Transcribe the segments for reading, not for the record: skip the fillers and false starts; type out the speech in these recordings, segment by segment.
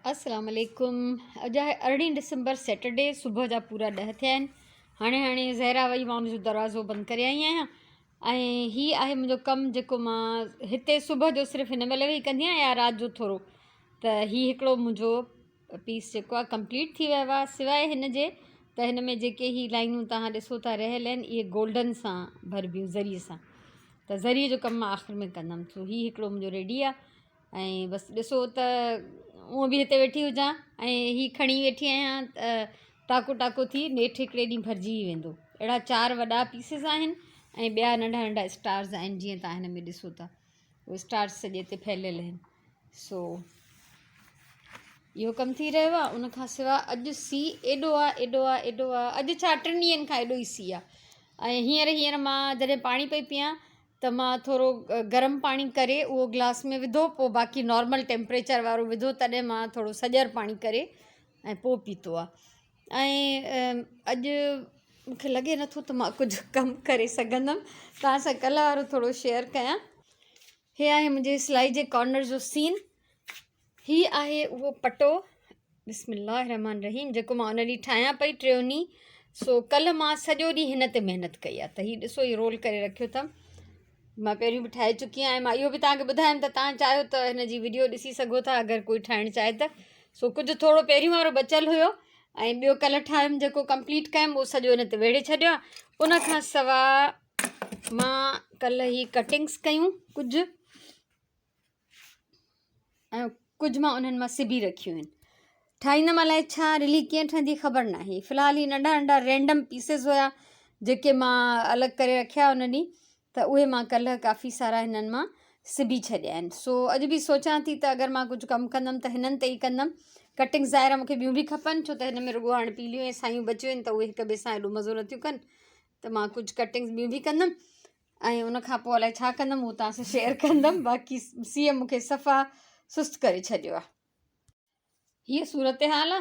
السلام عليڪم اڄ آهي ارڙهين ڊسمبر سيٽرڊي صبح جا پورا ڏهه ٿيا آهن هاڻي هاڻي زهرا وئي مان ان جو دروازو بند ڪري آئي آهيان ۽ هي آهي منهنجو ڪم جيڪو مان هتي صبح جو صرف هن مهل ويهي ڪندي آهيان يا رات جو ٿورو ته هي هڪڙو منهنجو پيس جيڪو آهي ڪمپليٽ ٿي ويو آهي سواء هن جي ته هن ۾ جيڪي هي لائنون توهان ڏسو ٿا رهيل آهن اهي گولڊن سان ڀربيون زري سان ته زري جو ڪم مان آخر ۾ ڪندم سو هي هڪڙو منهنجو ريڊي آهي ۽ بس ڏسو ته هونء به هتي ويٺي هجان ۽ هي کڻي ويٺي آهيان ته ٽاڪو ٽاڪو ٿي نيٺ هڪڙي ڏينهن ڀرجي ئي ويندو. اهڙا چار وڏا پيسز آهن ۽ ٻيا ننڍا ننڍا اسٽارز آهن جيئن توهان هن ۾ ڏسو ٿا اهي اسٽارز سڄي تي ڦهليل آهن سو اهو ڪم ٿي رهيو آهي ان کان سواء اڄ سي ايڏو آهي ايڏو آهي ايڏو آهي اڄ ڇا ٽن ڏينهن کان ايڏو ئي سي آهي ۽ هينئر هينئر مان جڏهن پاڻي پئي پيئان ته مان ٿورو گرم پاڻي ڪري اهو گلاس ۾ وڌو پوء باقي نارمل ٽيمپريچر وارو وڌو تڏهن مان ٿورو سڄر پاڻي ڪري ۽ پوء پيتو آهي ۽ اڄ مونکي لڳي نٿو ته مان ڪجهه ڪم ڪري سگهندم توهان سان ڪلهه وارو ٿورو شيئر ڪيان هي آهي منهنجي سلائي جي ڪارنر جو سين هي آهي اهو پٽو بسم الله الرحمن الرحيم جيڪو مان ان ڏينهن ٺاهيان پئي ٽيون ڏينهن سو ڪلهه مان سڄو ڏينهن هن تي محنت ڪئي آهي ته هي ڏسو هي رول ڪري رکيو اٿم مان پهريون به ٺاهي چڪي آهيان مان اهو به توهان کي ٻڌايم ته توهان چاهيو ته هن جي وڊيو ڏسي سگهو ٿا اگر ڪوئي ٺاهڻ چاهي ته سو ڪجهه ٿورو پهريون وارو بچيل هيو ۽ ٻيو ڪلهه ٺاهيم جيڪو ڪمپليٽ ڪيم اهو سڄو هن تي ويڙهي ڇڏيو آهي ان کان سواء مان ڪلهه هي ڪٽنگس ڪيون ڪجهه ۽ ڪجهه مان انهن مان سبي رکيون آهن. ٺاهيندم الائي ڇا رلي ڪيئن ٺهندي خبر ناهي. في الحال هي ننڍا ننڍا رينڊم پيسز هيا جيڪي مان الڳ ڪري رکيا ان ڏينهن ته اهي مان ڪلهه ڪافي سارا هنن مان سبي ڇڏيا آهن. سو اڄ به سوچان ٿي ته اگر مان ڪجهه ڪم ڪندم ته هنن تي ئي ڪندم. ڪٽنگ ظاهر آهي مون کي ٻيون به کپن ڇو ته هن ۾ رڳو هاڻي پيليون ۽ سايون بچيون آهن ته اهي هڪ ٻئي سان ايڏو مزو نٿيون ڪن ته مان ڪجهه ڪٽنگس ٻيون به ڪندم. ۽ ان کان پوء الائي ڇا ڪندم اهو توهان سان شيئر ڪندم باقي سيء مون کي صفا سست ڪري ڇڏيو آهي. هيء صورتحال آ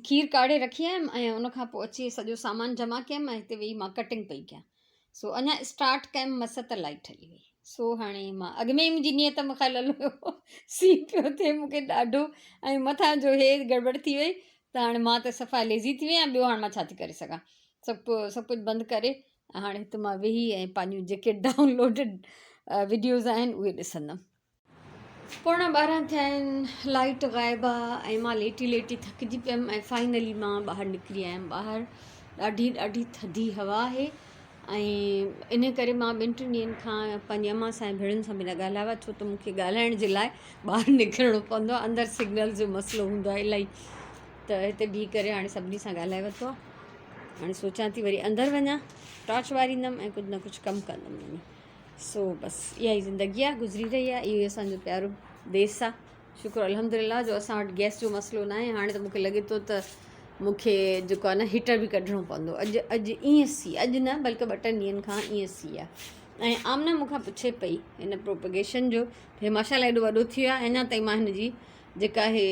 کير ڪاڙهي رکي آيم ۽ ان کان پوء اچي سڄو سامان جمع ڪيم ۽ هتي ويهي مان ڪٽنگ پئي ڪيان سو اڃا اسٽارٽ ڪيم مس ته لائٽ هلي وئي سو هاڻي مان اڳ ۾ ئي منهنجي نيت مخالل هيو سيء پيو ٿئي مون کي ڏاڍو ۽ مٿان جو هي گڙٻڙ ٿي وئي ته هاڻي مان ته صفا ليزي ٿي وئي آهيان ٻيو هاڻي مان ڇا ٿي ڪري سگهان سڀ سڀ ڪجهه بند ڪري هاڻي هت مان ويهي ۽ پنهنجون جيڪي ڊائون لوڊڊ وڊيوز آهن اهي ڏسندم. پوڻا 12 ٿيا آهن لائيٽ غائب آ ۽ مان ليٽي ليٽي ٿڪجي پيم ۽ فائنلي مان ٻاهر نڪري آيم ٻاهر ڏاڍي ڏاڍي ٿڌي هوا آهي ۽ ان ڪري مان ٻن ٽن ڏينهن کان پنهنجي امان سان ۽ ڀيڻن سان به نه ڳالهايو آهي ڇو ته مون کي ڳالهائڻ جي لاء ٻاهر نڪرڻو پوندو آهي اندر سگنل جو مسئلو هوندو آهي الاهي ته هتي بيهي ڪري هاڻي سڀني سان ڳالهائي ورتو آهي هاڻي سوچان ٿي وري اندر وڃان ٽارچ ٻاريندم ۽ ڪجهه نه ڪجهه ڪم ڪندم وڃي سو بس اها ئي زندگي آهي گذري رهي آهي اهو ئي اسانجو پيارو ديس آهي شڪر الحمد لله جو اسان وٽ گئس جو مسئلو نه آهي هاڻي ته مونکي لڳي ٿو ته مونکي جيڪو آهي نه هيٽر به ڪڍڻو پوندو اڄ اڄ ائين سي اڄ نه بلڪه ٻه ٽن ڏينهن کان ائين سي آهي ۽ آمنا مون کان پڇي پئي هن پروپگيشن جو هي ماشاء الله ايڏو وڏو ٿي ويو آهي اڃا تائين مان هن جي جيڪا هي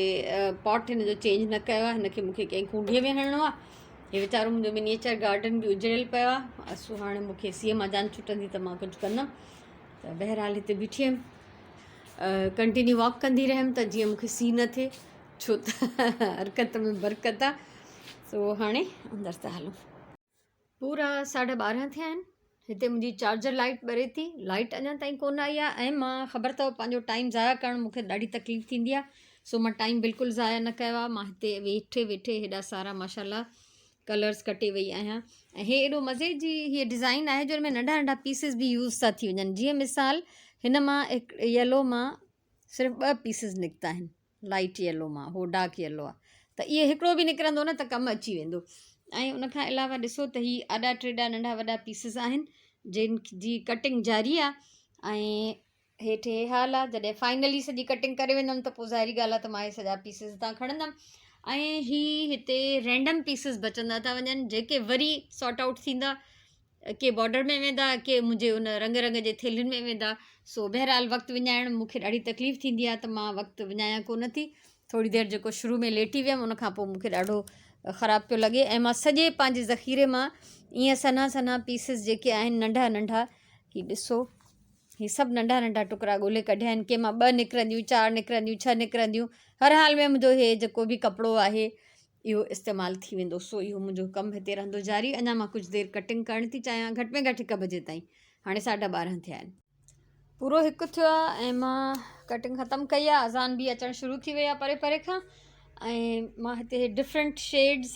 پاٽ هن جو چينج نه ڪيو آهي هن کي مونکي ڪنهن ڪونڊيء ۾ هڻڻو آهي هي ويچارو منهنجو منيئچر گارڊن به اجڙيل پيو آهي سو هاڻي مونکي سيء مان جان ڇٽندي ته مان ڪجهه ڪندم ته بهرحال هتي بيٺي هيم ڪنٽينيو واڪ ڪندي رهيم ته جيئن مونکي سيء نه ٿئي ڇو ته حرڪت ۾ برڪت آهي سو هاڻي اندر ٿا هلون پورا ساڍا 12 ٿيا آهن هتي منهنجي چارجر لائيٽ ٻري ٿي لائيٽ اڃا تائين ڪونه آئي آهي ۽ مان خبر اٿو پنهنجو ٽائيم ضايع ڪرڻ مونکي ڏاڍي تڪليف ٿيندي آهي سو مان ٽائيم بلڪل ضايع نه ڪيو آهي مان هتي ويٺي ويٺي هيڏا سارا ماشاء الله ڪلرس ڪٽي وئي آهيان ۽ هي ايڏو مزي جي هيء ڊزائين آهي جو هن ۾ ننڍا ننڍا پيسز به يوز ٿا ٿي وڃن جيئن مثال هن مان هڪ يلو مان صرف ٻه پيسز نڪتا آهن لائيٽ يلو مان هو ڊارڪ يلو آ ته اهي هڪڙو به نڪرندو نه ته ڪم اچي ويندو ۽ ان کان علاوه ڏسو ته هي آڏا ٽيڏا ننڍا وڏا پيسز آهن جن جي ڪٽنگ جاري آ ۽ هيٺ هي حال آ جڏهن فائنلي سڄي ڪٽنگ ڪري ويندم ته پوء ظاهري ڳالهه آ ته مان هي سڄا پيسز هتان کڻندم ۽ هي هتي رينڊم پيسز بچندا ٿا وڃن جيڪي وري سارٽ آئوٽ ٿيندا ڪي بارڊر ۾ ويندا ڪي منهنجي ان رنگ رنگ جي ٿيلهين ۾ ويندا سو بهرحال وقت وڃائڻ مون کي ڏاڍي تڪليف ٿيندي آهي ته مان وقت وڃايان ڪو نه ٿي ٿوري دير جيڪو شروع ۾ ليٽي ويم ان کان پوء مون کي ڏاڍو خراب پيو لڳي ۽ مان سڄي پنهنجي ذخيري مان ائين سنها سنها پيسز جيڪي آهن ننڍا ننڍا هي ڏسو هي سڀ ننڍا ننڍا ٽڪرا ڳولي ڪڍيا آهن ڪنهن مان ٻه نڪرنديون چار نڪرنديون ڇهه نڪرنديون هر حال ۾ منهنجو هي جيڪو به ڪپڙو آهي اهو استعمال ٿي ويندو سو اهو منهنجو ڪم هتي رهندو جاري اڃا مان ڪجهه دير ڪٽنگ ڪرڻ ٿي چاهيان گهٽ ۾ گهٽ هڪ بجي تائين هاڻي ساڍا ٻارهن ٿيا آهن پورو هڪ ٿيو آهي ۽ مان ڪٽنگ ختم ڪئي آهي اذان به اچڻ شروع ٿي وئي آهي پري پري کان ۽ مان هتي ڊفرنٽ شيڊز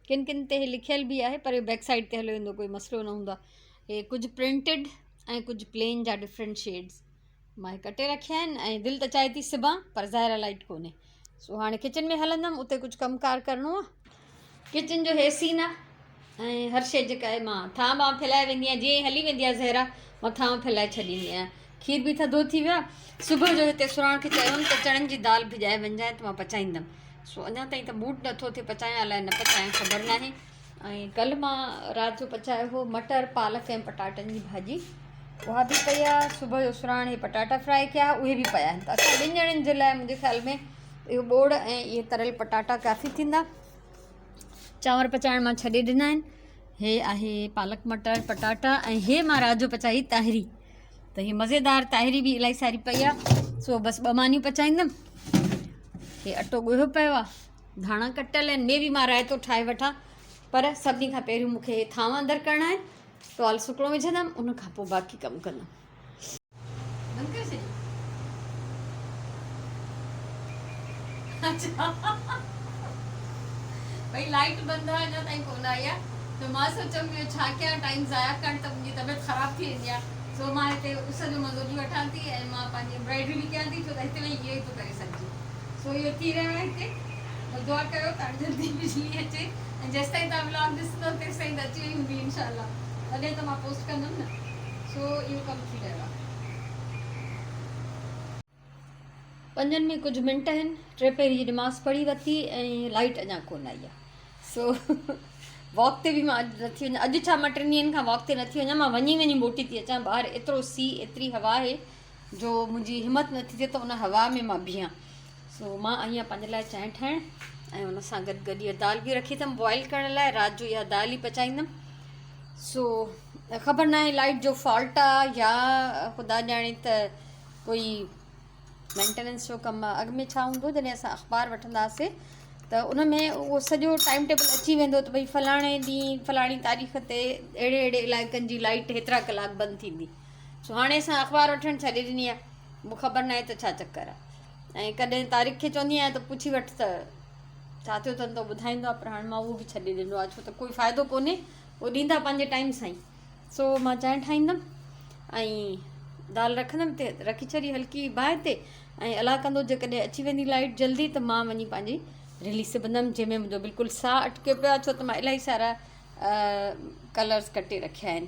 ڪن ڪن تي هي لکيل به آهي پر بيڪ سائيڊ تي هليو ويندو ڪوئي مسئلو نه هوندو آهي هي ڪجهه پرنٽيڊ ۽ ڪجهه پلين جا ڊفرنٽ شيڊز مان هي ڪٽي رکيا آهن ۽ دل ته چاهي ٿي سبان پر ظاهر آهي لائٽ ڪونهي سو هاڻي ڪچن ۾ هلندم اتي ڪجهه ڪم ڪار ڪرڻو آهي ڪچن جو هي سين آهي ۽ هر شي جيڪا آهي مان ٿانء ٻانء ڦهلائي ويندي آهيان جيئن ئي هلي ويندي آهي زهرا مان ٿانء ڦهلائي ڇڏيندي آهيان کير به ٿڌو ٿي ويو آهي صبح جو هتي سراڻ کي چيو هيم ته چڻن جي دال ڀڄائي وڃجانء ته مان پچائيندم سو اڃا تائين ته موڊ نٿو ٿئي پچايان الائي نه پچايان خبر ناهي ۽ ڪلهه مان رات جو پچايو هو مٽر پالڪ ۽ پٽاٽن جي ڀاڄي اها به پئي آهي صبح جو سراڻ هي پٽاٽا فرائي ڪيا اهي به پيا آهن ته اسان ٻن ڄڻن جي لاء منهنجي خيال ۾ اهو ٻوڙ ۽ اهي تريل پٽاٽا ڪافي ٿيندا چانور پچائڻ مان ڇڏي ڏنا آهن هي آهي پالڪ مٽر پٽاٽا ۽ هي مان رات جو پچائي تاهري ته هي مزيدار تاهري به الاهي ساري پئي آهي سو بس ٻه مانيون پچائيندم هي اٽو ڳوهيو پيو آهي ڌاڻا ڪٽيل آهن مي بي مان رائتو ٺاهي وٺان پر سڀني کان پهريون مون کي هي ٿانو اندر ڪرڻا آهن ٽوال سڪڻو وجهندم ان کان پوء باقي ڪم ڪندم. بند ڪري ڇڏيو. اڇا ڀئي لائيٽ بند آهي اڃا تائين ڪونه آئي آهي ته مان سوچيم اهو ڇا ڪيان ٽائيم ضايع ڪرڻ ته منهنجي طبيعت خراب ٿي ويندي آهي سو مان هتي اس جو مزو به وٺان ٿي ۽ مان پنهنجي امبرائڊري به ڪيان ٿي ڇو ته هتي ويهي اهو ئي ٿو ڪري سگهجي. سو اهو ٿي رهيو آهي هتي بس دعا ڪيو ته هاڻي جلدي بجلي اچي ۽ جيستائين توهان ولاگ ڏسندو تيستائين ته اچي وئي هوندي انشاء الله تڏهن ته مان پوسٽ ڪندم نه سو اهو ڪم ٿي رهيو آهي. پنجن ۾ ڪجهه منٽ آهن ٽي پهري جي نماز پڙهي ورتي ۽ لائيٽ اڃا ڪونه آئي آهي سو واڪ تي به مان اڄ نٿي وڃان اڄ ڇا مان ٽن ڏينهن کان واڪ تي نٿي وڃان مان وڃي وڃي موٽي ٿي اچان ٻاهر ايترو سي ايتري هوا آهي جو منهنجي همت نٿي ٿئي ته ان هوا ۾ مان بيهان سو مان آئي آهيان پنهنجي لاء چانهه ٺاهڻ ۽ ان سان گڏ گڏ اها دال به رکي اٿم بوائل ڪرڻ لاء رات جو اها دال ئي پچائيندم سو خبر ناهي لائٽ جو فالٽ آ يا خدا ڄاڻي ته ڪوئي مينٽيننس جو ڪم آ اڳ ۾ ڇا هوندو جڏهن اسان اخبار وٺندا هئاسي ته ان ۾ اهو سڄو ٽائيم ٽيبل اچي ويندو ته ڀئي فلاڻي ڏينهن فلاڻي تاريخ تي اهڙي اهڙي علائقن جي لائٽ هيترا ڪلاڪ بند ٿيندي سو هاڻي اسان اخبار وٺڻ ڇڏي ڏني آهي مون خبر ناهي ته ڇا چڪر آهي ۽ ڪڏهن طارق کي چوندي آهيان ته پڇي وٺ ته ڇا ٿيو اٿن ته ٻڌائيندو آهي پر هاڻي مان اهو به ڇڏي ڏنو آهي ڇو ته ڪوئي فائدو ڪونهي اهو ڏيندا پنهنجي ٽائيم سان ئي سو مان چانهه ٺاهيندم ۽ دال رکندم تي رکي ڇڏي هلڪي باهه تي ۽ الله ڪندو جيڪڏهن اچي ويندي لائٽ جلدي ته مان وڃي پنهنجي رلي سبندم جنهن ۾ منهنجو بلڪل ساهه اٽڪيو پيو آهي ڇو ته مان الاهي سارا ڪلرس ڪٽي رکيا آهن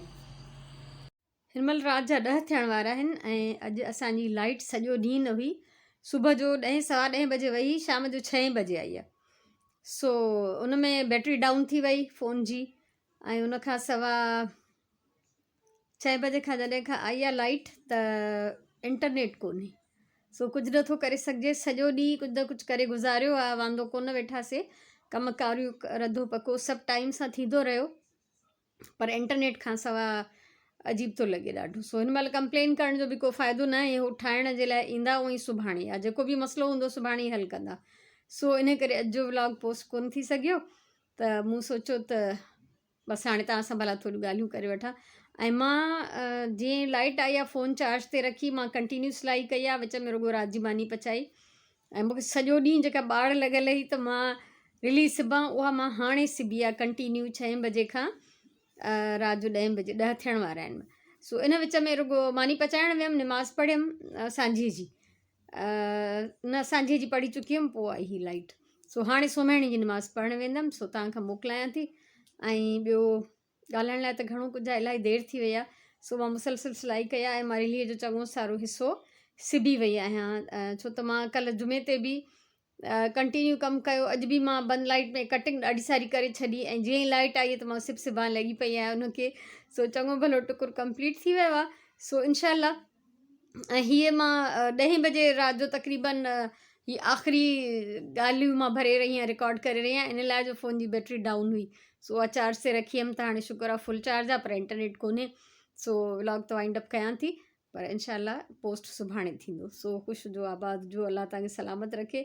هن مهل رات جا ڏهه ٿيڻ وارا آهن ۽ اڄ اسان جي لائيٽ سڄو ڏينهن نه هئي. صبح جو ڏهين سوا ڏهين بجي وئي شام جو ڇهين بجي آئي آهي. سو ان ۾ بيٽري ڊائون ٿي وئي فون جي ۽ ان کان سوا ڇهين بجي کان جڏهن کان آئي آهي لائيٽ ته انٽرنيٽ ڪونهي. سو ڪجهه نه ٿو ڪري سگهجي سڄو ڏينهن ڪجهه نه ڪجهه ڪري گذاريو آهي واندو ڪونه ويٺاسي ڪم ڪاريون رڌو پڪو سڀ ٽائيم سان ٿيندو رهيو. پر انٽرنيٽ کان سوا عجيب ٿو لڳي ڏاڍو سو هن مهل ڪمپلين ڪرڻ جو به ڪو فائدو نه آهي هو ٺاهڻ جي لاء ايندا اونئي سڀاڻي يا جيڪو به مسئلو هوندو سڀاڻي حل ڪندا سو ان ڪري اڄ جو ولاگ پوسٽ ڪونه ٿي سگهيو ته مون سوچيو ته بس هاڻي توهان سان ڀلا ٿوريون ڳالهيون ڪري وٺان ۽ مان جيئن لائٽ آئي آهي فون چارج تي رکي مان ڪنٽينيو سلائي ڪئي آهي وچ ۾ رڳو رات جي ماني پچائي ۽ مونکي سڄو ڏينهن جيڪا ٻاڙ لڳل هئي ته مان رلي سبان اها مان هاڻي سبي آهي ڪنٽينيو ڇهين بجي کان رات جو ڏهين بجي ڏهه ٿيڻ وارا آهن سو ان وچ ۾ رڳو ماني پچائڻ ويم نماز پڙهيم سانجهي جي نه سانجهي جي پڙهي چڪي هيم پوء آئي هي لائٽ سو هاڻي سومهڻي جي نماز پڙهڻ ويندم سو توهان کان موڪلايان ٿي ۽ ٻيو ڳالهائڻ لاء ته گهڻو ڪجهه آهي الاهي دير ٿي وئي آهي سو مان مسلسل سلائي ڪئي آهي ۽ مان رليء جو چڱو سارو حصو سبي وئي آهيان ڇو ته مان ڪلهه جمعي تي به ڪنٽينيو ڪم ڪيو اڄ به مان بند لائٽ ۾ ڪٽنگ ڏاڍي ساري ڪري ڇڏي ۽ جيئن ئي لائٽ آئي ته مان سب سبان لڳي پئي آهيان ان کي سو چڱو ڀلو ٽڪر ڪمپليٽ ٿي ويو آهي سو انشاء الله ۽ هيء مان ڏهين بجي رات جو تقريبن هي آخري ڳالهيون مان ڀري رهي آهيان رڪارڊ ڪري رهي آهيان ان لاء جو فون جي بيٽري ڊائون هئي سو اها چارج تي رکي هيم ته هاڻي شڪر آهي فل چارج آهي پر انٽرنيٽ ڪونهي سو ولاگ ته وائنڊ اپ ڪيان ٿي پر انشاء الله پوسٽ سڀاڻي ٿيندو. سو خوش هجو آباد هجو الله توهان کي سلامت رکي.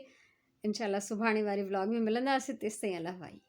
انشاء الله سڀاڻي واري ولاگ ۾ ملنداسين تيستائين الله واهي.